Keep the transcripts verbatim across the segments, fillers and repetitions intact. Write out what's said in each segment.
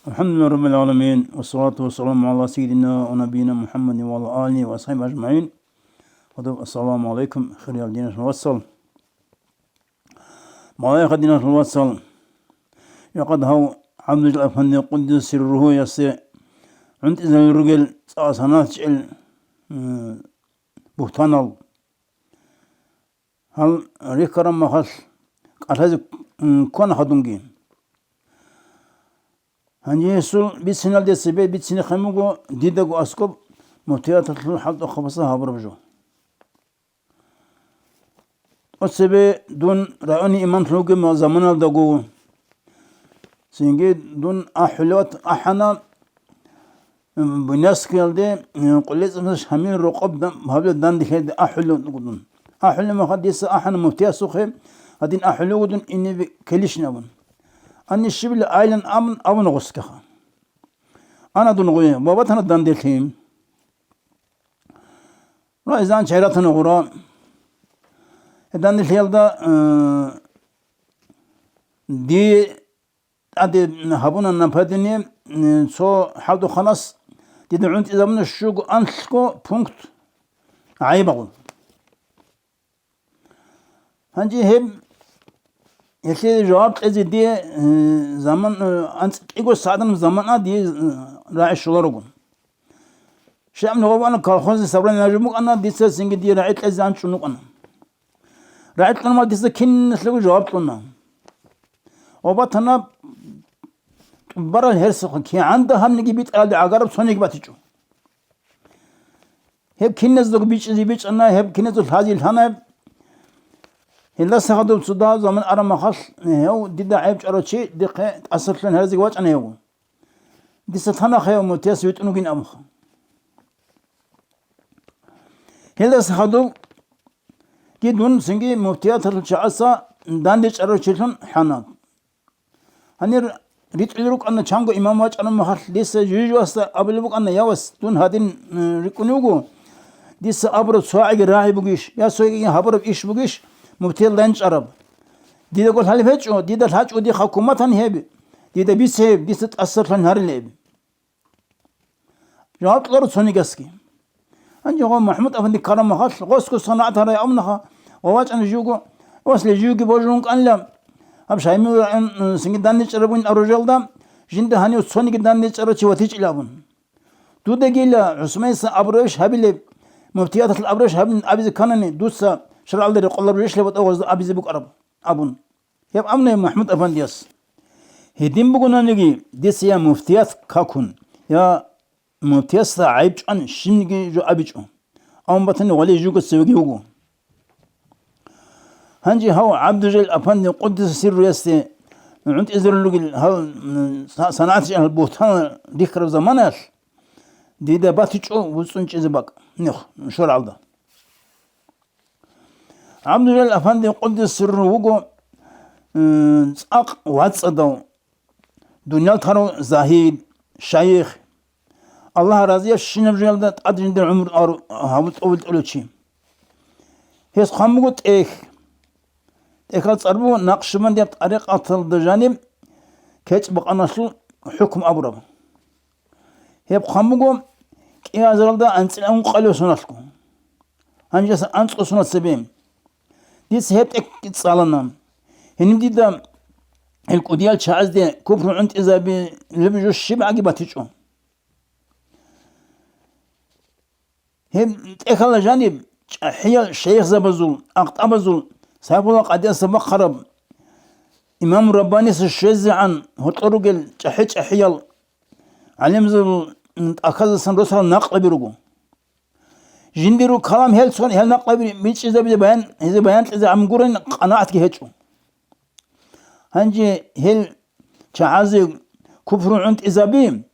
الحمد لله رب العالمين، والصلاة والسلام على سيدنا ونبينا محمد وعلى آله وأصحابه أجمعين. Гьадаб, ассаламу гӀалайкум, хириял диналъул вацал. Малаикат диналъул вацал. Якъад гьав ГӀабдул Афанди къуддиса сирругьуясе гӀунтӀизарил ругел цӀакъ саналъ чӀел, м, бугьтанал. Гьал рихьараб мехалъ кӀалъазе, м, ккана хадунги. Гьанже гьесул бициналде цебе бицинехъин буго дидаго аскӀоб муфтияталъул хӀалтӀухъабазда гьабураб жо. ТӀоцебе дун районный имамлъун вугеб заманалдаго, цинги дун ахӀулев ахӀана, м, Буйнакскиялде, м, къуллуцӀцӀалъ Шамил рокъоб дан-, гьабилеб данделъиялде ахӀулев вуго дун. АхӀулеб мехалъ дица ахӀана муфтиясухъе, гьадин ахӀулев вуго дун, инеб ккелищин абун. Ани щибила айлан абун, абуна гъосгеха. Ана дун гъуе, ва батана данделъи. Ва изан чайратана гъура. Гьеб данделъиялда, э, ди тӀаде гьабуна нападение, м, цо хӀалтӀухъанас дида гӀунтӀизабуна щуго анлъго пункт гӀайиб гьабун. Гьанже гьеб, гьелъие жаваб кьезе дие, э, заман, э, анцӀила кӀиго сагӀаталъ заман а дие, э, рагӀи щоларого. Щай абуни, гъов ана колхозный собрание нажу букӀана, дица цинги дие рагӀи кьезе анцӀун вукӀана. РагӀи кьуна дица киналъего жаваб кьуна. Ва батана тӀубарал гьерсихъ, кигӀан дагьабниги битӀаралде гӀагараб цониги батичӀо. Гьеб киназдаго бичӀчӀизе бичӀчӀана, гьеб киназдаго лъазе лъана гьеб. Гьелдаса хадуб цо дагьаб заман араб мехалъ, гьев дида гӀайиб чӀварав чи дихъе тӀасалъугьин гьаразеги вачӀана гьев. Дица танахъе муфтияс витӀун вугин абунха. Гьелдаса хадубги дун цинги муфтияталъул чагӀаца данде чӀарав чилъун хӀана. Гьанир ритӀулел рукӀана, чанго имам вачӀараб мехалъ, дица жуй-жуясда абулеб букӀана: «Я вас, дун гьадин, м, рикӀкӀунев вуго, дица абураб цогӀаги рагӀи бугищ, я цогӀаги гьабураб иш бугищ муфтиял данчӀараб? Дидаго лъалеб гьечӀо, дида лъачӀо дихъ хӀукуматан гьеб, дида бице гьеб, дица тӀасалъугьин гьарилеб». Жаваб кьола цонигасги. Гьанже гъо МухӀаммад-афанди ккараб мехалъ, гъосго санагӀат гьарай абунаха ва вачӀана живго, ослъе живги божун вукӀанила, гьаб Шамил рагӀи, м, цинги данде чӀараб бугин оружиялда, жинда гьанив цониги данде чӀарав чи ватичӀила абун. Дудагила ГӀусманица абурабищ гьабилеб, муфтияталъ абурабищ гьабилин абизе кканани, дуца шаргӀалда рекъолареб жо иш батӀа гъозда абизе букӀараб абун. Гьеб абуна МухӀаммад-афандияс: «Гьедин бугонаниги, дица я муфтият какун, я муфтиясда гӀайиб чӀван щибниги жо абичӀо. Амма батани гъоле жуго цевеги вуго». Гьанже гьав ГӀабдужалил-афанди къуддиса сирруясде гӀунтӀизарулел ругел гьал, м, са-, санагӀатчи гьал бугьтан рихьараб заманаялъ дида батичӀо вуцӀцӀун чӀезе бакӀ нух шаргӀалда. ГӀабдужалил-афанди къуддиса сирругьу вуго, м, цӀакъ вацӀцӀадав, дуниял тарав загьид, шайих, Аллагь разиябщинаб жоялда тӀад жиндир гӀумру ару-, гьабу-, тӀовил тӀолев чи. Гьес хъван буго тӀехь. ТӀехьал цӀар буго Накъшбандияб тӀарикъаталда жаниб кечӀ-бакъаналъул хӀукму абураб. Гьеб хъван буго кӀиазаралда анцӀила ункъалев соналъго. Гьанже анцӀго сонал цебе. Дица гьеб тӀехь цӀалана. Гьениб дида гьел кӀудиял чагӀазде купру гӀунтӀизабилеб жо щибгӀаги батичӀо. Гьеб тӀехьалда жаниб чӀахӀиял шайихзабазул, ахтабазул, Сайфулла Къадиясда бахъараб, Имам Раббаниса щвезегӀан гьоркьор ругел чӀахӀи-чӀахӀиял гӀалимзабазул тӀахьазасан росарал накълаби руго. Жиндирго калам гьелцун гьел накълаби бичӀчӀизабизе баян, гьезие баян кьезе гӀамгурин къанагӀатги гьечӀо. Гьанже гьел чагӀазе купру гӀунтӀизаби,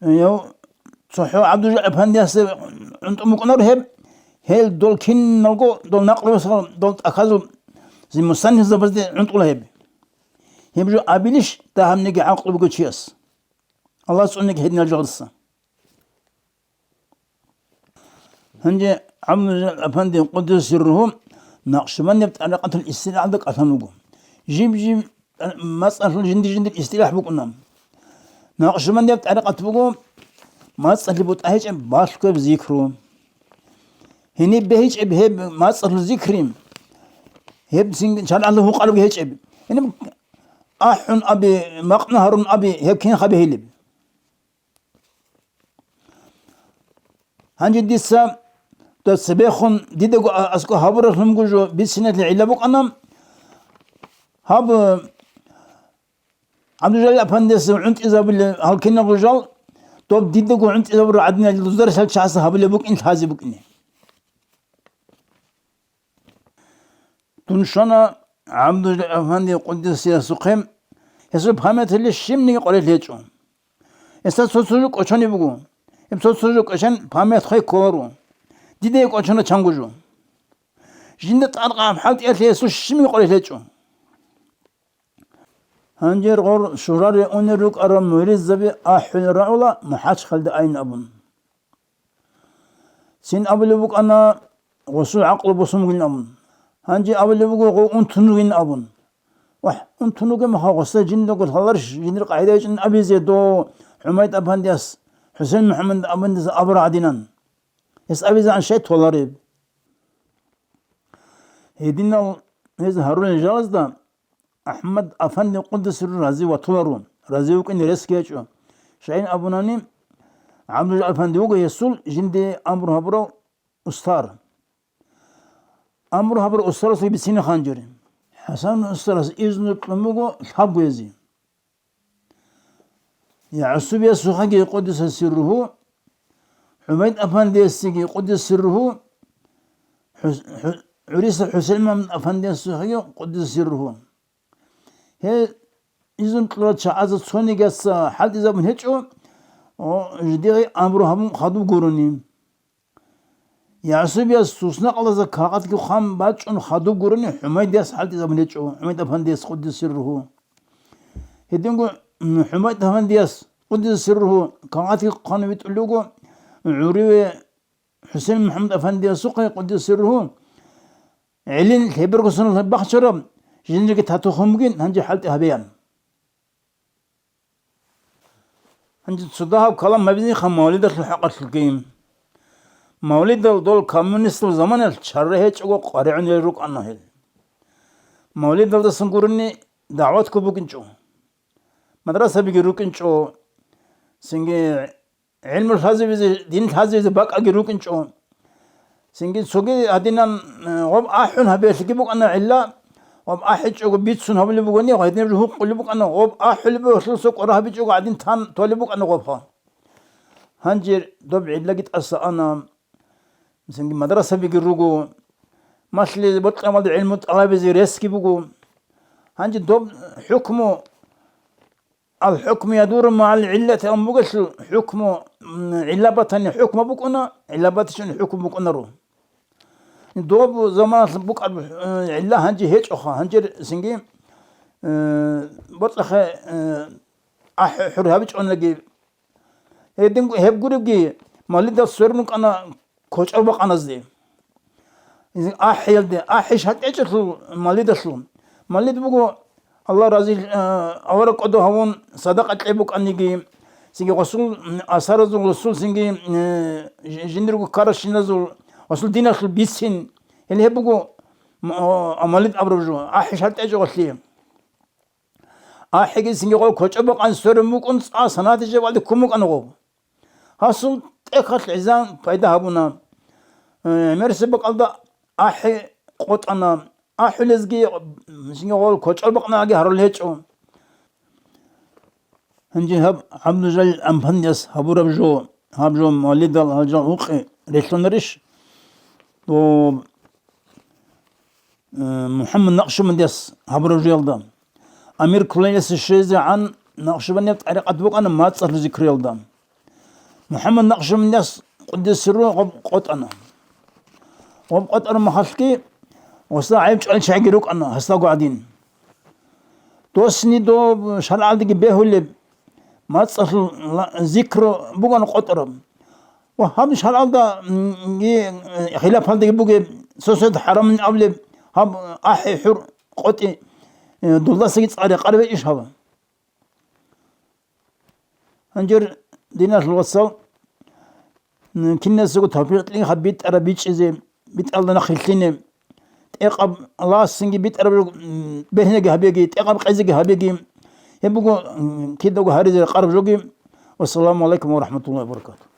Гьев цохӀо ГӀабдужалил-афандиясда гӀунтӀун букӀунаро гьеб, гьел дол киналго, дол накълуялъул, дол тӀахьазул зи мусаннифзабазде гӀунтӀула гьеб. Гьеб жо абилищ дагьабниги гӀакълу бугев чияс? Аллагьас цӀуниги гьединал жагьлуса. Гьанже ГӀабдужалил-афанди къуддиса сирругьу Накъшбандияб тӀарикъатул истилахӀалда кӀалъан вуго. Жиб-жиб мацӀалъул жинди-жиндир истилахӀ букӀуна. Накъшбандияб тӀарикъат буго мацӀалъи бутӀа гьечӀеб балъгояб зикру. Гьениб бегьичӀеб гьеб мацӀалъул зикри, гьеб цин-, шаргӀалъул гьукъарабги гьечӀеб. Гьениб ахӀун аби, макъна гьарун аби, гьеб кинха бегьилеб? Гьанже дица дов цебехун дидаго а-, аскӀо гьабуралъун гужо бициналъе гӀилла букӀана. Гьаб, э, ГӀабдулжалил апандияс гӀунтӀизабулеб гьал кинабго жал, доб дидаго гӀунтӀизабураб гӀадинал лузаралъал чагӀаца гьабулеб букӀин лъазе букӀине. Дун щвана ГӀабдулжалил апанди къуддиса сирругьухъе, гьесул памяталде щибниги къварилъи гьечӀо. Гьесда цо-цо жо кӀочонеб буго. Гьеб цо-цо жо кӀочон память хвей кколаро. Дида кӀочона чанго жо. Жинда тӀадкъаб хӀалтӀиялъе гьесул щибниги къварилъи гьечӀо. Гьанже гъор шураре унел рукӀарал муридзаби ахӀулел рагӀула МухӀачхъалда айин абун. Цин абулеб букӀана, гъосул гӀакълу босун бугин абун. Гьанже абулеб буго, гъов унтун вугин абун. Вагь, унтун вугеб мехалъ гъосда жиндаго лъаларищ жиндир къагӀида гьечӀин абизе, дов ХӀумайд апандияс, ХӀусен МухӀаммад апандияс абураб гӀадинан? Гьес абизегӀан щай толареб? Гьединал гьез гьарулел жалазда АхӀмад афанди къуддиса сирругьу рази ватуларо, рази вукӀине ресги гьечӀо. Щайин абунани, ГӀабдулжалил афанди вуго гьесул жинде амру гьабурав устар. Амру гьабурав устарасул бицине ханжари. ХӀасан устарас изну кьун буго лъабго гьезие. ЯгӀсубиясухъеги къуддиса сирругьу, ХӀумайд афандиясеги къуддиса сирругьу, ХӀус-, ХӀу-, ГӀуриса ХӀусен МухӀаммад афандиясухъеги къуддиса сирругьу. Гьел изну кьурал чагӀазда цонигиясда хӀалтӀизабун гьечӀо, о, жидее амру гьабун хадуб гурони. ЯгӀсубияс туснакъалдаса кагъатги хъван бачӀун хадуб гурони ХӀумайдияс хӀалтӀизабун гьечӀо, ХӀумайд афандияс къуддиса сирругьу. Гьединго, м, ХӀумайд афандияс къуддиса сирругьу кагъатги хъван витӀулев вуго ГӀуриве ХӀусен МухӀаммад афандиясухъе къуддиса сирругьу, гӀелин лъеберго соналъ бахчараб жиндирги тату хун бугин, гьанже хӀалтӀи гьабеян. Гьанже цо дагьаб калам гьабизеха мавлидалъул хӀакъалъулъги. Мавлидал дол коммунистал заманалъ чара гьечӀого къваригӀунел рукӀана гьел. Мавлидалдасан гурони дагӀватго букӀинчӀо. Мадрасабиги рукӀинчӀо. Цинги гӀилму лъазабизе, дин лъазабизе бакӀаги рукӀинчӀо. Цинги цоги гьадинан, э, гъоб ахӀун гьабиялъеги букӀана гӀилла, гъоб ахӀичӀого бицун гьабулеб бугони, гьединаб жо гьукъулеб букӀана, гъоб ахӀулеб гьелъул цо кӀора гьабичӀого гьадин тан толеб букӀана гъобха. Гьанже доб гӀиллаги тӀаса ана, цинги мадрасабиги руго, малъи бокьарабалда гӀилму тӀалабизе ресги буго. Гьанже доб хӀукму Ал-хӀукму ядуру магӀал гӀиллати абун бугелъул, хӀукму, м, гӀилла батани хӀукму букӀуна, гӀилла батичӀони хӀукму букӀунаро. Доб заманалъ букӀараб, э, гӀилла гьанже гьечӀоха, гьанже цинги, э, борцӀахъе, э, ахӀи хӀур гьабичӀонаги. Гьедин, гьеб гуребги, мавлидал сверун рукӀана кочӀал бакъаназде. АхӀиялде, ахӀи шартӀечӀелъул мавлидалъул. Мавлид буго, Аллагь рази, э, авараг кӀодо гьавун, садакъа кьеб букӀаниги, цинги гъосул, м, асаразул гъосул цинги, э, жи-, жиндирго ккаращиназул, гъосул диналъул бицин. Гьеле гьеб буго, м, о, мавлид абураб жо, ахӀи шартӀечӀо гъолъие. АхӀиги цинги гъол кочӀа бакъан сверун букӀун цӀа санатиже валде ккун букӀана гъов. Гьасул тӀехьалъ гӀезан пайда гьабуна. Э, гӀемерисеб бакӀалда ахӀи къотӀана. АхӀулезги цинги гъол кочӀа бакънаги гьарулел гьечӀо. Гьанже гьаб ГӀабдулжалил Ампандияс гьабураб жо, гьаб жо мавлидал гьалжал гьукъи релълъунарищ? Доб, э, МухӀаммад Накъшбандияс гьабураб жоялда. Амир Кулаинасе щвезегӀан Накъшбандияб тӀарикъат букӀана мацӀалъул зикруялда. МухӀаммад Накъшбандияс къуддиса сирругьу гъоб къотӀана. Гъоб къотӀараб мехалъги гъосда гӀайиб чӀвалел чагӀиги рукӀана гьасдаго гӀадин. Досни доб шаргӀалдаги бегьулеб мацӀалъул ла-, зикру бугана къотӀараб. Ва гьаб шаргӀалда, м, ги, э, хилафалдаги бугеб, цо-цояз хӀарамин абулеб, гьаб ахӀи хӀур къотӀи, э, дулдасаги цӀа рекъараб гьечӀищ гьаб? Гьанже, диналъул вацал, м, киназего тавфикълъи гьаб битӀараб бичӀчӀизе, битӀаралда нахъ рилълъине. ТӀекъаб ласинги битӀараб жо-, м, бергьинеги гьабеги, тӀекъаб къезеги гьабеги. Гьеб буго, м, кидаго гьаризе рекъараб жоги. Вассаламу алейкум ва рахматуллахи ва баракатугь.